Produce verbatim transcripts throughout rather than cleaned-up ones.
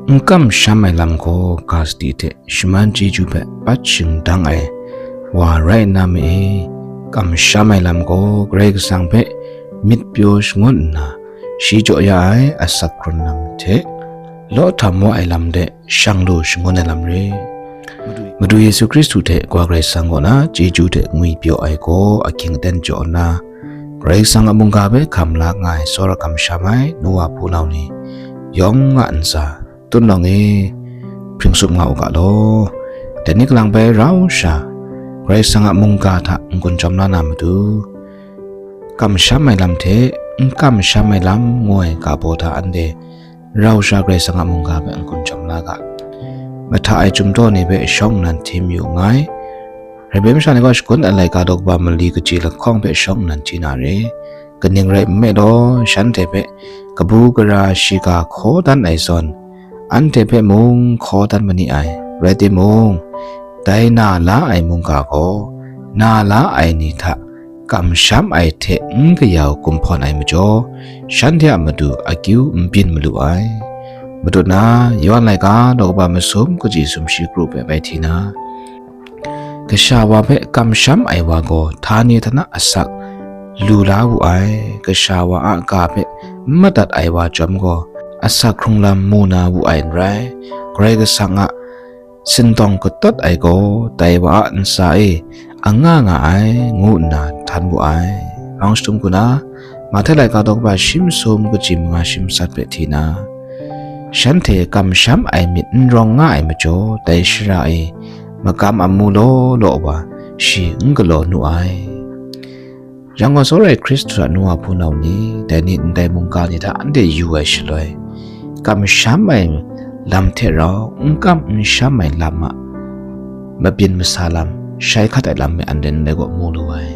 N kamsham ai lam gaw ga sadi hte shaman chyeju hpe pat shingdang ai wa rai nna ma e. Kamsham ai lam gaw Karai Kasang hpe myit pyaw shangun nna, shi jaw ya ai asak hkrung lam hte law htam wa ai lam de shang lu shangun ai lam re. Madu Yesu Hkristu hte Wa Karai Kasang kaw na chyeju hte ngwi pyaw ai gaw ahkying aten jaw nna, Karai Kasang a mungga hpe hkam la nga ai tsawra kamsham ai nu wa hpunau ni yawng a ntsa tun lawng e, hpring tsup nga u ga law. Dai ni kalang bai rau sha, Karai Kasang a mungga hta n-gun chyawm la na matu, kamsham ai lam hte n kamsham ai lam ngu ai ga baw hta anhte rau sha Karai Kasang a mungga hpe n-gun chyawm la ga. Mahta ai chyum daw ni hpe shawng nnan hti mayu nngai. Rai bai masha ni gaw shagun ai laika daw kaba mali kaji lahkawng hpe shawng nnan hti na re. Kaning rai nme law, shanhte hpe kabu gara shiga hkaw dan ai zawn, anhte hpe mung hkaw dan ma ni ai. Rai timung, dai na la ai mungga gaw, na la ai ni hta kamsham ai hte n kayau gumhpawn ai majaw, shanhte a matu akyu n byin malu ai. Matut na, Yawhan laika daw kaba masum kaji sumshi kru hpe bai hti na, kasha wa hpe kamsham ai wa gaw htani htana asak lu la wu ai. Kasha wa a ga hpe n madat ai wa chyawm gaw, asak hkrung lam mu na wu ai n rai. Karai Kasang a sintawng katawt ai gaw, dai wa a ntsa e anga nga ai, ngu nna htan wu ai. Rang shatum kuna, Mahte laika daw kaba shi masum kaji manga shi matsat hpe hti na, shanhte kamsham ai myit n rawng nga ai majaw, dai shara e makam amu law law wa shi n galaw nu ai. Yang gaw, tsawra ai Hkristu a nu wa hpunau ni, dai ni ndai mungga ni hta anhte yu ai shaloi, kamsham ai lam hte rau n kam n sham ai lam a mabyin masa lam, shai hkat ai lam me anhte ndai gaw mu lu ai.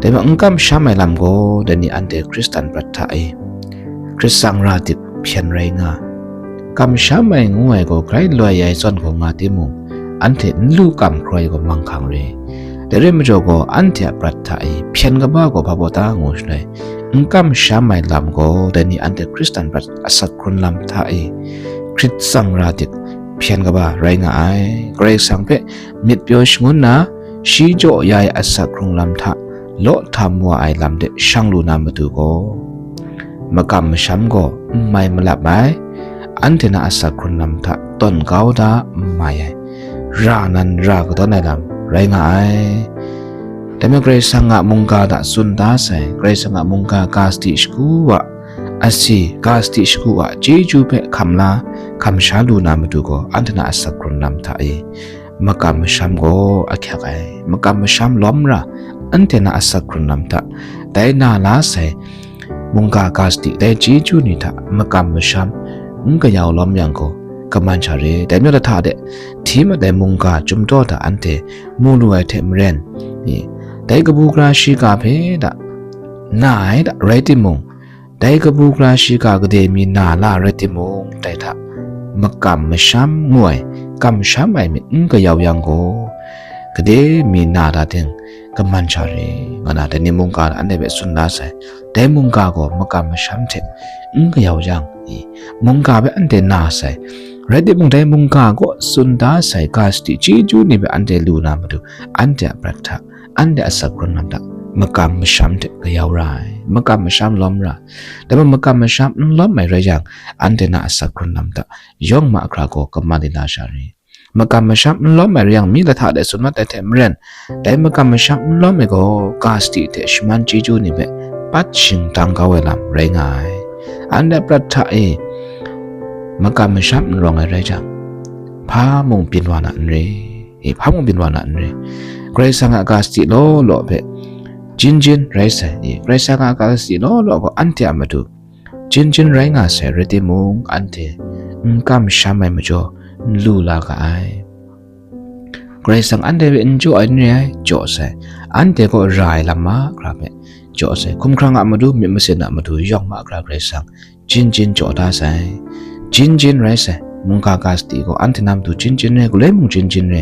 Dai majaw, n kamsham ai lam gaw, dai ni anhte Hkristan prat hta e, Hkrit tsang ra dik hpyen rai nga, kamsham ai ngu ai gaw grai loi ai zawn gaw nga timung, anhte n lu kam hkrai gaw manghkang re. Dai rai majaw gaw, anhte a prat hta e hpyen kaba gaw hpa baw ta ngu shaloi, n kamsham ai lam gaw, dai ni anhte Hkristan prat asak hkrung lam hta e hkrit tsang ra dik hpyen kaba rai nga ai. Karai Kasang hpe myit pyaw shangun na, shi jaw ya ai asak hkrung lam hta law htam wa ai lam de shang lu na matu gaw, makam masham gaw n mai malap ai, anhte na asak hkrung lam hta tawn kau da n mai ai, ra nan ra kadawn ai lam rai nga ai. Dai majaw, Karai Kasang a mungga hta tsun da sai, Karai Kasang a mungga ga sadi shagu wa, asi ga sadi shagu wa chyeju hpe hkam la, hkam sha lu na matu gaw, anhte na asak hkrung lam hta e makam masham gaw ahkyak ai, makam masham lawm ra, anhte na asak hkrung lam hta dai na la sai mungga ga sadi, dai chyeju ni hta makam masham n kayau lawm yang gaw, kaman sha re. Dai majaw, lahta de hti mat ai mungga chyum daw hta anhte mu lu ai hte maren, i, dai kabu gara shiga hpe da na ai da rai timung, dai kabu gara shiga gade mi na la rai timung, dai hta makam masham ngu ai, kamsham ai myit n kayau yang gaw, gade mi na da ting, kaman sha re, nga na dai ni mungga na anhte hpe tsun la sai. Dai mungga gaw makam masham hte n kayau yang, i, mungga hpe anhte na sai. Rai timung, dai mungga kaw tsun da sai ga sadi chyeju ni hpe anhte lu na matu, anhte a prat hta, anhte a asak hkrung lam hta makam masham hte kayau ra ai, makam masham lawm ra. Dai majaw, makam masham n lawm ai rai yang, anhte na asak hkrung lam hta yawng mahkra gaw kaman li na sha re. Makam masham n lawm ai rai yang, mi lahta de tsun mat ai hte maren, dai makam masham n lawm ai gaw ga sadi hte shaman chyeju ni hpe pat shingdang kau ai lam rai nga ai. Anhte a prat hta e makam masham n rawng ai rai jang, hpa mung byin wa na n re, e, hpa mung byin wa na n re. Karai Kasang a ga sadi law law hpe jin jin rai sai, e, Karai Kasang a ga sadi law law gaw anhte a matu jin jin rai nga sai rai timung, anhte n kamsham ai majaw n lu la ga ai. Karai Kasang anhte hpe n jaw ai n re ai, jaw sai. Anhte kaw ra ai lam mahkra hpe jaw sai. Hkumhkrang a matu, myit masin a matu yawng mahkra Karai Kasang jin jin jaw da sai. Jin jin rai sai. Mungga ga sadi gaw anhte na matu jin jin re, galoi mung jin jin re.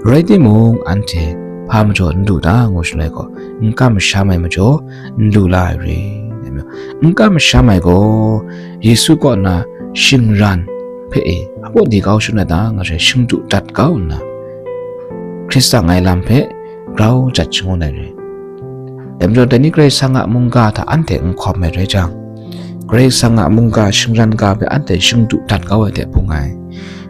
Rai timung, anhte hpa majaw n lu da ngu shaloi gaw, n kamsham ai majaw n lu la ai re. N kamsham ai gaw, Yesu kaw na shingran hpe e, hpaw di kau shangun ai ta nga she shingdu dat kau nna, Hkrit tsang ai lam hpe grau jat shangun ai re. Dai majaw, dai ni Karai Kasang a mungga hta anhte n hkawm ai rai jang, Karai Kasang a mungga shingran ga hpe anhte shingdu dat kau ai hte bung ai.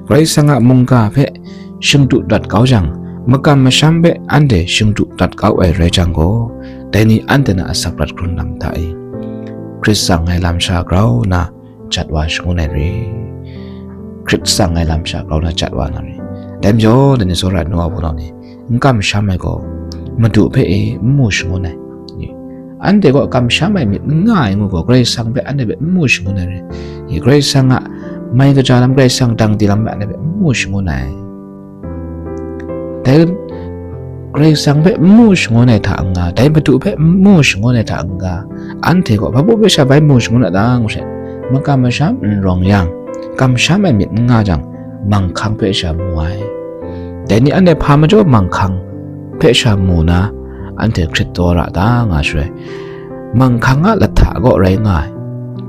Karai Kasang a mungga hpe shingdu dat kau jang, makam masham hpe anhte shingdu dat kau ai rai jang gaw, dai ni anhte na asak prat hkrun lam hta e, Hkrit tsang ai lam sha grau nna, jat wa shangun ai re. Hkrit tsang ai lam sha grau na jat wa na re. Dai majaw, dai ni tsawra ai nu wa hpunau ni, n kamsham ai gaw, Madu hpe e n mu shangun ai. Anhte gaw kamsham ai myit n nga ai ngu gaw, Karai Kasang hpe anhte hpe n mu shangun ai re. Karai Kasang a mai kaja lam, Karai Kasang dang di lam hpe anhte hpe n mu shangun ai. Dai Karai Kasang hpe n mu shangun ai hta n-ga, dai Madu hpe n mu shangun ai hta n-ga, anhte gaw hpa baw hpe sha bai mu shangun a ta ngu hte, makam masham n rawng yang, kamsham ai myit n nga jang, manghkang hpe sha mu ai. Dai ni anhte hpa majaw manghkang hpe sha mu na, anhte hkrit tsawra ta nga shaloi, manghkang a lahta kaw rai nga ai,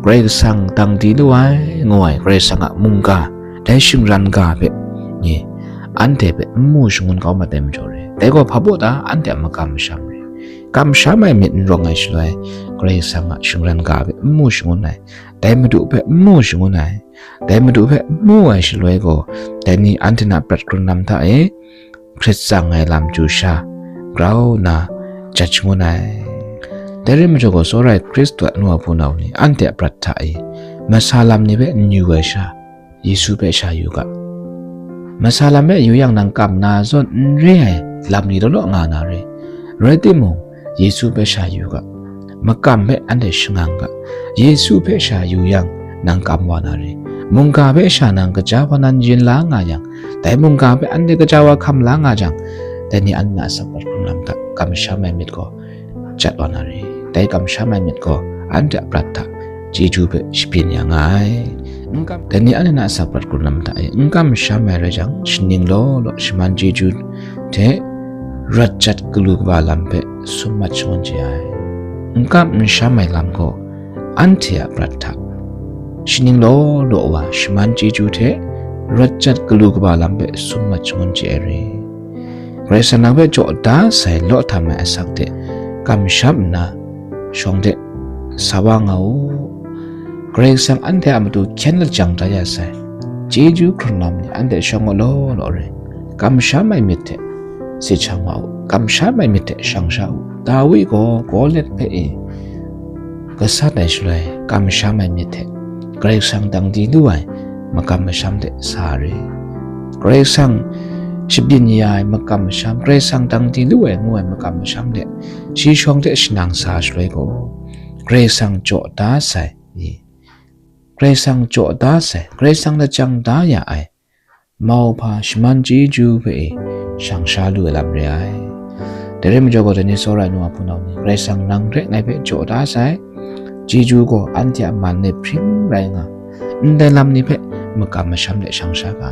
Karai Kasang dang di lu ai, ngu ai Karai Kasang a mungga, dai shingran ga hpe, ni, anhte hpe n mu shangun kau mat ai majaw re. Dai gaw hpa baw ta anhte a makam masham re. Kamsham ai myit n rawng ai shaloi, Karai Kasang a shingran ga hpe n mu shangun ai, dai Madu hpe n mu shangun ai, dai Madu hpe n mu ai shaloi gaw, dai ni anhte na prat hkrun lam hta e, hkrit tsang ai lam chyu sha grau nna jat shangun ai. Dai rai majaw gaw, tsawra ai Hkristu a nu wa hpunau ni, anhte a prat hta e, masa lam ni hpe n yu ai sha, Yesu hpe sha yu ga. Masa lam hpe yu yang, nang kam na zawn n re ai lam ni law law nga na re. Rai timung, Yesu hpe sha yu ga. Makam hpe anhte shangang ga. Yesu hpe sha yu yang, nang kam wa na re. Mungga hpe sha nang kaja hpa nan yin la nga yang, dai mungga hpe anhte kaja wa hkam la nga jang, dai ni anhte na asak prat hkrun lam hta kamsham ai myit gaw jat wa na re. Dai kamsham ai myit gaw anhte a prat hta chyeju hpe shabyin ya nga ai. N kam, dai ni anhte na asak prat hkrun lam hta e n kamsham ai rai jang, shaning law law shaman chyeju hte rawt jat galu kaba lam hpe sum mat shangun chye ai. N kam n sham ai lam gaw, anhte a prat hta shaning law law wa shaman chyeju hte rawt jat galu kaba lam hpe sum mat shangun chye ai re. Karai Kasang nang hpe jaw da sai law htam ai asak hte kamsham nna, shawng de sa wa nga u. Karai Kasang anhte a matu hkyen lajang da ya sai, chyeju hkrun lam ni anhte shawng wa law law re. Kamsham ai myit hte sit shang wa u, kamsham ai myit hte shang sha u. Dawi gaw Goliat hpe e gasat ai shaloi, kamsham ai myit hte Karai Kasang dang di lu ai makam masham hte sa re. Karai Kasang shabyin ya ai makam masham, Karai Kasang dang di lu ai ngu ai makam masham hte shi shawng hte shanang sa shaloi gaw, Karai Kasang jaw da sai, i, Karai Kasang jaw da sai, Karai Kasang lajang da ya ai mauhpa shaman chyeju hpe e shang sha lu ai lam re ai. Dai rai majaw gaw, dai ni tsawra ai nu wa hpunau ni, Karai Kasang nang hte ngai hpe jaw da sai chyeju gaw anhte a man e hpring rai nga, ndai lam ni hpe makam masham de shang sha ga.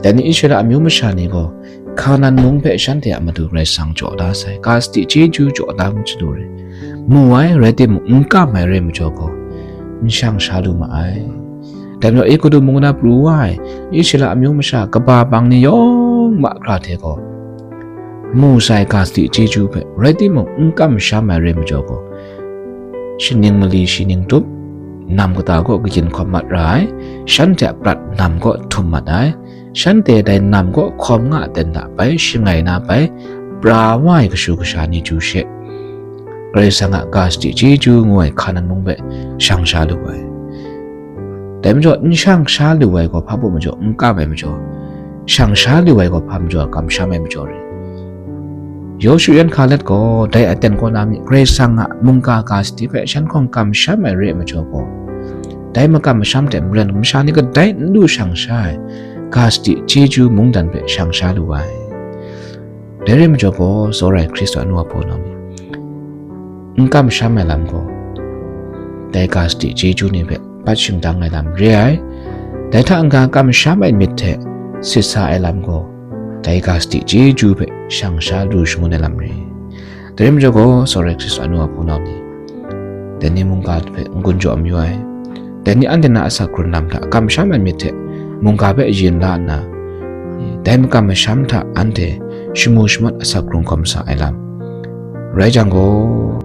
Dai ni Israela amyu masha ni gaw Hkanan mung hpe shanhte a matu Karai Kasang jaw da sai, ga sadi chyeju jaw da ngu chyalu re. Mu ai, rai timung, n kam ai rai majaw gaw, n shang sha lu ma ai. Dai majaw, Egutu mung na pru wa ai Israela amyu masha kaba bang ni yawng mahkra hte gaw, mu sai ga sadi chyeju hpe, rai timung, n kamsham ai rai majaw gaw, shaning mali shi ning tup, nam kata kaw kayin hkawm mat ra ai, shanhte a prat nam kaw htum mat ai, shanhte dai nam kaw hkawm nga ten hta bai shangai na bai pra wa ai kashu kasha ni chyu she, Karai Kasang a ga sadi chyeju ngu ai Hkanan mung hpe shang sha lu ai. Dai majaw, n shang sha lu ai gaw hpa baw majaw, n kam ai majaw, shang sha lu ai gaw hpa majaw, kamsham ai majaw re. Yawshu yan Hkalet gaw dai aten kaw na mi Karai Kasang a mungga ga sadi hpe shan hkawng kamsham ai re ai majaw gaw, dai makam masham hte maren masha ni kadai n lu shang sha ai ga sadi chyeju mungdan hpe shang sha lu ai. Dai re majaw gaw, tsawra ai Hkristu a nu wa hpunau ni, n kamsham ai lam gaw, dai ga sadi chyeju ni hpe pat shingdang ai lam re ai. Dai hta n-ga kamsham ai myit hte sit sa ai lam gaw, dai ga sadi chyeju hpe shang sha lu shangun ai lam re. Dai rai majaw gaw, tsawra ai Hkristu a nu wa hpunau ni, dai ni mungga hpe n-gun jaw mayu ai. Dai ni anhte na asak hkrun lam hta kamsham ai myit hte mungga hpe yin la nna, dai makam masham hta anhte shamu shamawt asak hkrung hkawm sa ai lam rai jang gaw,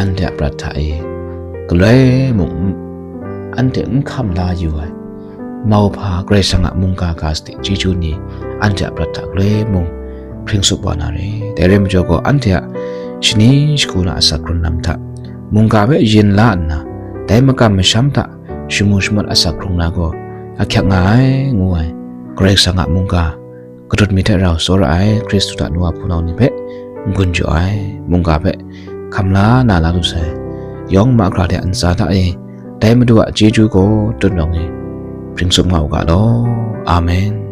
anhte a prat hta e galoi mung n-, anhte n hkam la yu ai mauhpa Karai Kasang a mungga ga sadi chyeju ni anhte a prat hta galoi mung hpring tsup wa na re. Dai rai majaw gaw, anhte a shani shagu na asak hkrung lam hta mungga hpe yin la nna, dai makam masham hta shamu shamawt asak hkrung na gaw ahkyak nga ai, ngu ai Karai Kasang a mungga kadut mi hte rau tsawra ai Hkristu a nu wa hpunau ni hpe n-gun jaw ai, mungga hpe hkam la na la lu sai, yawng ma hkra hte ntsa hta e, dai Madu a chyeju gaw tut nawng e hpring tsup nga u ga law. Amen.